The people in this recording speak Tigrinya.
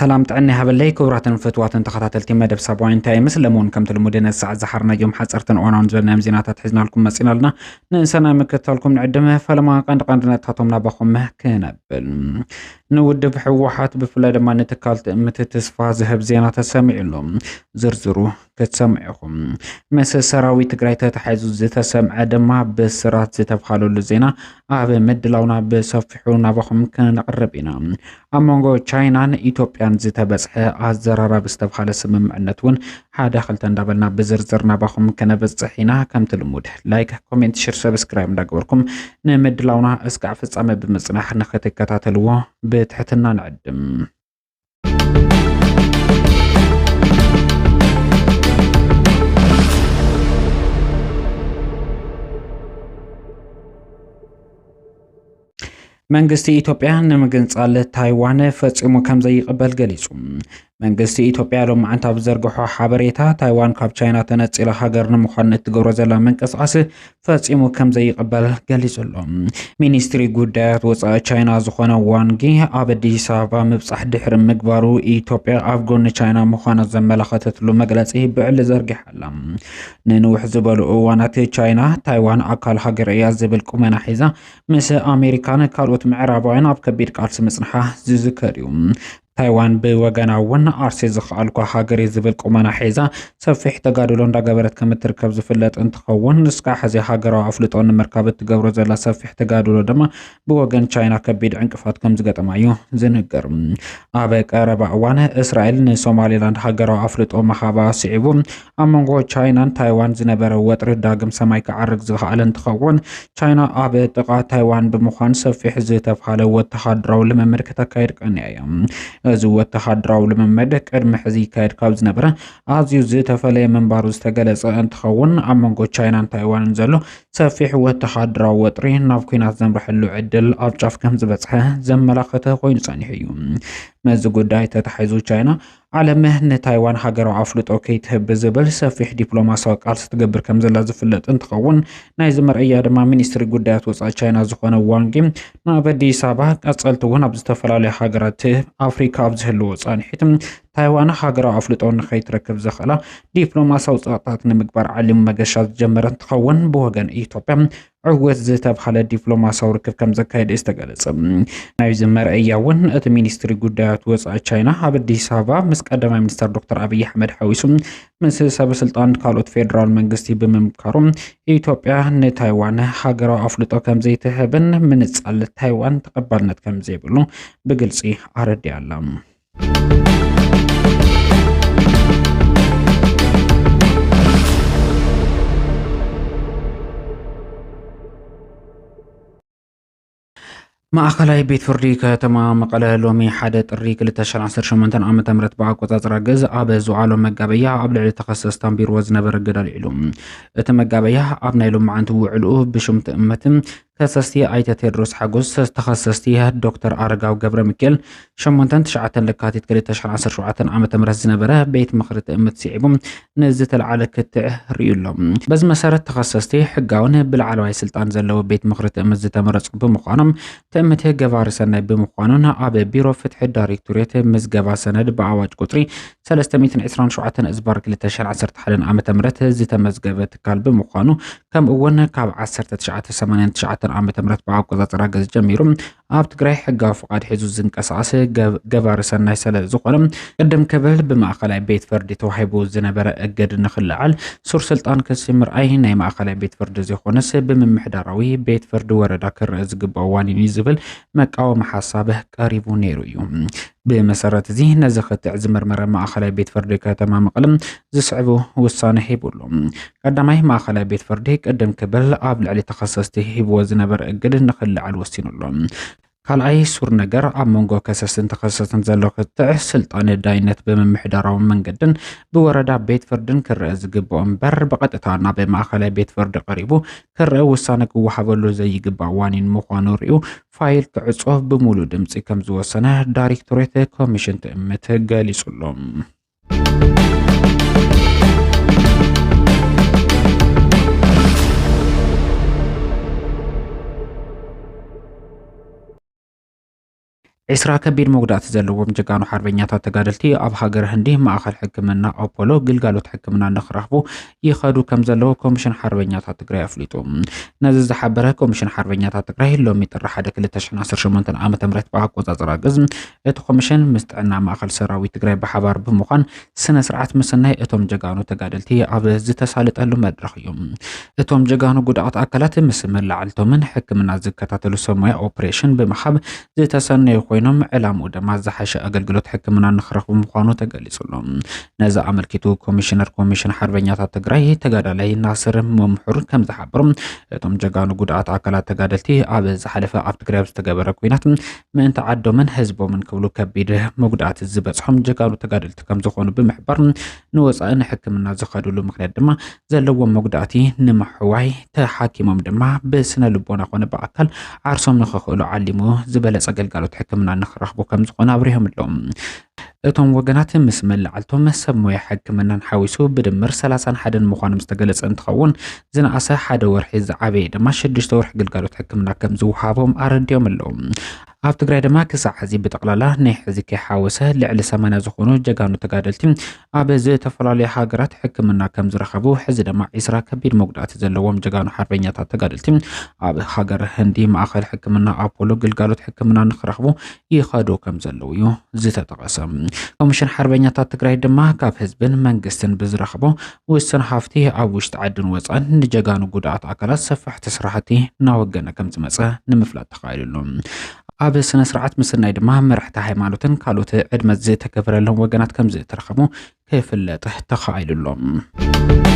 ሰላም ጥዕና ይሃበለይ ክቡራትን ፍትዋትን ተኸታተልቲ መደብ ሳባዊን ታይምስ፣ ለመውን ከምቲ ልሙድ ነዚ ሰዓት ዝሓርናዮም ሓፀርትን እዋናውን ዝበልናዮም ዜናታት ሒዝናልኩም መፂና ኣለና። ንሰናይ ምክትታልኩም ንዕድም። ፈለማ ቀንዲ ቀንዲ ነጥብታቶም ናባኹም ክነብል። ንውድብ ህወሓት ብፍላይ ድማ ንትካል ትእምት ተስፋ ዝህብ ዜና ተሰሚዑ ኣሎ። ዝርዝሩ ክትሰምዑ ኢኹም። ምስ ሰራዊት ትግራይ ተታሒዙ ዝተሰምዐ ድማ ብስራት ዝተብሃለሉ ዜና ኣብ ምድላውና ብሰፊሑ ናባኹም ክነቕርብ ኢና። ኣብ መንጎ ቻይናን ኢትዮጵያን ዝተበጽሐ ኣዘራራቢ ዝተብሃለ ስምምዕነት እውን ሓደ ክልተ እንዳበልና ብዝርዝር ናባኹም ክነብጽሕ ኢና። ከምቲ ልሙድ ላይክ፣ ኮሜንት፣ ሼር፣ ሰብስክራይብ እንዳገበርኩም ንምድላውና እስካዕ ፍጻመ ብምጽናሕ ንክትከታተልዎ ብትሕትና ንዕድም። መንግስቲ ኢትዮጵያ ንምግንጻል ታይዋን ፈጺሙ ከም ዘይቕበል ገሊጹ። መንግስቲ ኢትዮጵያ ሎማዓንቲ ኣብ ዘርግሖ ሓበሬታ፣ ታይዋን ካብ ቻይና ተነጺላ ሃገር ንምዃን እትገብሮ ዘላ ምንቅስቓስ ፈጺሙ ከም ዘይቕበል ገሊጹ ኣሎ። ሚኒስትሪ ጉዳያት ወጻኢ ቻይና ዝኾነ ዋንጊ ኣብ ኣዲስ ኣበባ ምብጻሕ ድሕሪ ምግባሩ፣ ኢትዮጵያ ኣብ ጎኒ ቻይና ምዃና ዘመላኸተትሉ መግለጺ ብዕሊ ዘርጊሓ ኣላ። ንንውሕ ዝበሉ እዋናት ቻይና ታይዋን ኣካል ሃገር እያ ዝብል ቁመና ሒዛ ምስ ኣሜሪካን ካልኦት ምዕራባውያን ኣብ ከቢድ ቃልሲ ምጽንሓ ዝዝከር እዩ። ታይዋን ብወገና እውን ኣርሴ ዝኸኣልኳ ሃገር እየ ዝብል ቁመና ሒዛ ሰፊሕ ተጋድሎ እንዳገበረት ከም እትርከብ ዝፍለጥ እንትኸውን፣ እስካዕ ሕዚ ሃገራዊ ኣፍልጦ ንምርካብ እትገብሮ ዘላ ሰፊሕ ተጋድሎ ድማ ብወገን ቻይና ከቢድ ዕንቅፋት ከም ዝገጠማ እዩ ዝንገር። ኣብ ቀረባ እዋን እስራኤል ንሶማሌላንድ ሃገራዊ ኣፍልጦ ምሃባ ስዒቡ፣ ኣብ መንጎ ቻይናን ታይዋን ዝነበረ ወጥሪ ዳግም ሰማይ ክዓርግ ዝኸኣለ እንትኸውን፣ ቻይና ኣብ ጥቓ ታይዋን ብምዃን ሰፊሕ ዝተብሃለ ወተሃደራዊ ልምምድ ከተካይድ ቀንያ እያ። እዚ ወተሃደራዊ ልምምድ ቅድሚ ሕዚ ይካየድ ካብ ዝነበረ ኣዝዩ ዝተፈለየ ምንባሩ ዝተገለጸ እንትኸውን፣ ኣብ መንጎ ቻይናን ታይዋንን ዘሎ ሰፊሕ ወተሃደራዊ ወጥሪ ናብ ኲናት ዘምርሐሉ ዕድል ኣብ ጫፍ ከም ዝበጽሐ ዘመላኸተ ኮይኑ ጸኒሑ እዩ። ነዚ ጉዳይ ተታሒዙ፣ ቻይና ዓለም ንታይዋን ሃገራዊ ኣፍልጦ ከይትህብ ብዝብል ሰፊሕ ዲፕሎማሲያዊ ቃልሲ ትገብር ከም ዘላ ዝፍለጥ እንትኸውን፣ ናይዚ መርኣያ ድማ ሚኒስትሪ ጉዳያት ወጻኢ ቻይና ዝኾነ ዋንጊ ናብ ኣዲስ ኣበባ፣ ቀጸልቲ እውን ኣብ ዝተፈላለዩ ሃገራት ኣፍሪካ ኣብ ዝህልዎ ጻንሒት፣ ታይዋን ሃገራዊ ኣፍልጦ ንኸይትረክብ ዘኽእላ ዲፕሎማሲያዊ ጸቕጥታት ንምግባር ዓሊሙ መገሻ ዝጀመረ እንትኸውን፣ ብወገን ኢትዮጵያ ዕውት ዝተብሃለ ዲፕሎማሲያዊ ርክብ ከም ዘካየደ እዩ ዝተገለጸ። ናይዚ መርኣያ እውን እቲ ሚኒስትሪ ጉዳያት ወጻኢ ቻይና ኣብ ኣዲስ ኣበባ ምስ ቀዳማይ ሚኒስትር ዶክተር ኣብይ ኣሕመድ ሓዊሱ ምስ ሰበ ስልጣን ካልኦት ፌደራል መንግስቲ ብምምካሩ፣ ኢትዮጵያ ንታይዋን ሃገራዊ ኣፍልጦ ከም ዘይትህብን ምንጻል ታይዋን ተቐባልነት ከም ዘይብሉ ብግልጺ ኣረዲኣ ኣላ። ማእኸላይ ቤት ፍርዲ ከተማ መቐለ ሎሚ ሓደ ጥሪ ክልተ ሽሕን ዓሰርተ ሸሞንተን ዓመተ ምህረት ብኣቆጻጽራ ግእዝ ኣብ ዝወዓሎ መጋበያ ኣብ ልዕሊ ተኸሰስቲ ኣንቢርዎ ዝነበረ እገዳ ኣልዒሉ። እቲ መጋበያ ኣብ ናይ ሎማዓንቲ ውዕልኡ ብሽም ትእምት ከሰስቲ ኣይተ ቴድሮስ ሓጎስ፣ ተኸሰስቲ ዶክተር ኣረጋዊ ገብረ ሚካኤል፣ ሸሞንተን ትሽዓተን ለካቲት ክልተ ሽሕን ዓሰርተ ሸውዓተን ዓመተ ምህረት ዝነበረ ቤት ምኽሪ ትእምት ስዒቡ ንዝተለዓለ ክትዕ ርእዩ ኣሎ። በዚ መሰረት ተኸሰስቲ ሕጋውን ብላዕለዋይ ስልጣን ዘለዎ ቤት ምኽሪ ትእምት ዝተመረጹ ብምዃኖም፣ ትእምት ገባሪ ሰናይ ብምዃኑን ኣብ ቢሮ ፍትሒ ዳይሬክቶሬት ምዝገባ ሰነድ ብኣዋጅ ቁጽሪ ሰለስተ ሚእትን ዕስራን ሸውዓተን እዝባር ክልተ ሽሕን ዓሰርተ ሓደን ዓመተ ምህረት ዝተመዝገበ ትካል ብምዃኑ፣ ከምኡ እውን ካብ ዓሰርተ ትሽዓተ ሰማንያን ትሽዓተን ዓመተ ምህረት ብኣቆጻጽራ ግእዝ ጀሚሩ ኣብ ትግራይ ሕጋዊ ፍቓድ ሒዙ ዝንቀሳቐስ ገብ-፣ ገባሪ ሰናይ ስለ ዝኾነ፣ ቅድም ክብል ብማእኸላይ ቤት ፍርዲ ተዋሂቡ ዝነበረ እግድ ንኽልዓል ሱር ስልጣን ክሲ ምርኣይ ናይ ማእኸላይ ቤት ፍርዲ ዘይኮነስ ብምምሕዳራዊ ቤት ፍርዲ ወረዳ ክረአ ዝግባእ ዋኒን እዩ ዝብል መቃወሚ ሓሳብ ቀሪቡ ነይሩ እዩ። ብመሰረት እዚ ነዚ ክትዕ ዝመርመረ ማእኸላይ ቤት ፍርዲ ከተማ መቐለ ዝስዕቡ ውሳነ ሂቡ ኣሎ። ቀዳማይ ማእኸላይ ቤት ፍርዲ ቅድም ክብል ኣብ ልዕሊ ተኸሰስቲ ሂብዎ ዝነበረ እግድ ንኽልዓል ወሲኑ ኣሎ። ካልኣይ ሱር ነገር ኣብ መንጎ ከሰስትን ተኸሰስትን ዘሎ ክትዕ ስልጣን ዳይነት ብምምሕዳራዊ መንገድን ብወረዳ ቤት ፍርድን ክረአ ዝግብኦ እምበር ብቐጥታ ናብ ማእኸላይ ቤት ፍርዲ ቀሪቡ ክረአ ውሳነ ክወሃበሉ ዘይግባእ ዋኒን ምዃኑ ርእዩ ፋይል ክዕጾ ብምሉእ ድምጺ ከም ዝወሰነ ዳይሬክቶሬት ኮሚሽን ትእምት ገሊጹ ኣሎ። ዒስራ ከቢድ መጉዳእቲ ዘለዎም ጀጋኑ ሓርበኛታት ተጋደልቲ ኣብ ሃገር ህንዲ ማእኸል ሕክምና ኣፖሎ ግልጋሎት ሕክምና ንክረኽቡ ይኸዱ ከም ዘለዉ ኮሚሽን ሓርበኛታት ትግራይ ኣፍሊጡ። ነዚ ዝሓበረ ኮሚሽን ሓርበኛታት ትግራይ ሎሚ ጥሪ ሓደ ክልተ ሽሕን ዓሰርተ ሸሞንተን ዓመተ ምህረት ብኣቆፃፅራ ግዝ እቲ ኮሚሽን ምስ ጥዕና ማእኸል ሰራዊት ትግራይ ብሓባር ብምዃን ስነ ስርዓት ምስናይ እቶም ጀጋኑ ተጋደልቲ ኣብ ዝተሳለጠሉ መድረኽ እዩ። እቶም ጀጋኑ ጉድኣት ኣካላት ምስ መላዕልቶምን ሕክምና ዝከታተሉ ሰብ ሞያ ኦፕሬሽን ብምሃብ ዝተሰነዩ ኮይኖም ዕላምኡ ድማ ዝሓሸ ኣገልግሎት ሕክምና ንክረኽቡ ምዃኑ ተገሊጹ ኣሎ። ነዚ ኣመልኪቱ ኮሚሽነር ኮሚሽን ሓርበኛታት ትግራይ ተጋዳላይ ናስር መምሑር ከም ዝሓበሩ እቶም ጀጋኑ ጉድኣት ኣካላት ተጋደልቲ ኣብ ዝሓለፈ ኣብ ትግራይ ኣብ ዝተገበረ ኲናት ምእንቲ ዓዶምን ህዝቦምን ክብሉ ከቢድ መጉዳእቲ ዝበፅሖም ጀጋኑ ተጋደልቲ ከም ዝኾኑ ብምሕባር ንወፃኢ ንሕክምና ዝኸድሉ ምክንያት ድማ ዘለዎም መጉዳእቲ ንምሕዋይ ተሓኪሞም ድማ ብስነ ልቦና ኮነ ብኣካል ዓርሶም ንክኽእሉ ዓሊሙ ዝበለፀ ግልጋሎት ሕክምና ንክረኽቡ ከም ዝኾነ ኣብሪሆም ኣለዉ። እቶም ወገናት ምስ መላዕልቶም ሰብ ሞያ ሕክምናን ሓዊሱ ብድምር ሰላሳን ሓደን ምዃኖም ዝተገለጸ እንትኸውን ዝነኣሰ ሓደ ወርሒ ዝዓበየ ድማ ሽዱሽተ ወርሒ ግልጋሎት ሕክምና ከም ዝወሃቦም ኣረዲኦም ኣለዉ። ኣብ ትግራይ ድማ ክሳዕ ሕዚ ብጠቕላላ ናይ ሕዚ ከይሓወሰ ልዕሊ ሰማንያ ዝኾኑ ጀጋኑ ተጋደልቲ ኣብ ዝተፈላለዩ ሃገራት ሕክምና ከም ዝረኸቡ፣ ሕዚ ድማ ዒስራ ከቢድ መጉዳእቲ ዘለዎም ጀጋኑ ሓርበኛታት ተጋደልቲ ኣብ ሃገር ህንዲ ማእኸል ሕክምና ኣፖሎ ግልጋሎት ሕክምና ንክረኽቡ ይኸዱ ከም ዘለዉ እዩ ዝተጠቐሰ። ኮሚሽን ሓርበኛታት ትግራይ ድማ ካብ ህዝብን መንግስትን ብዝረኽቦ ውስን ሃፍቲ ኣብ ውሽጢ ዓድን ወፃን ንጀጋኑ ጉድኣት ኣካላት ሰፋሕቲ ስራሕቲ እናወገነ ከም ዝመፀ ንምፍላጥ ተኻኢሉ ኣሎ። ኣብ ስነ ስርዓት ምስናይ ድማ መራሕቲ ሃይማኖትን ካልኦት ዕድመ ዝተገበረሎም ወገናት ከም ዝተረኸቡ ክፍለጥ ተኻኢሉ ኣሎ።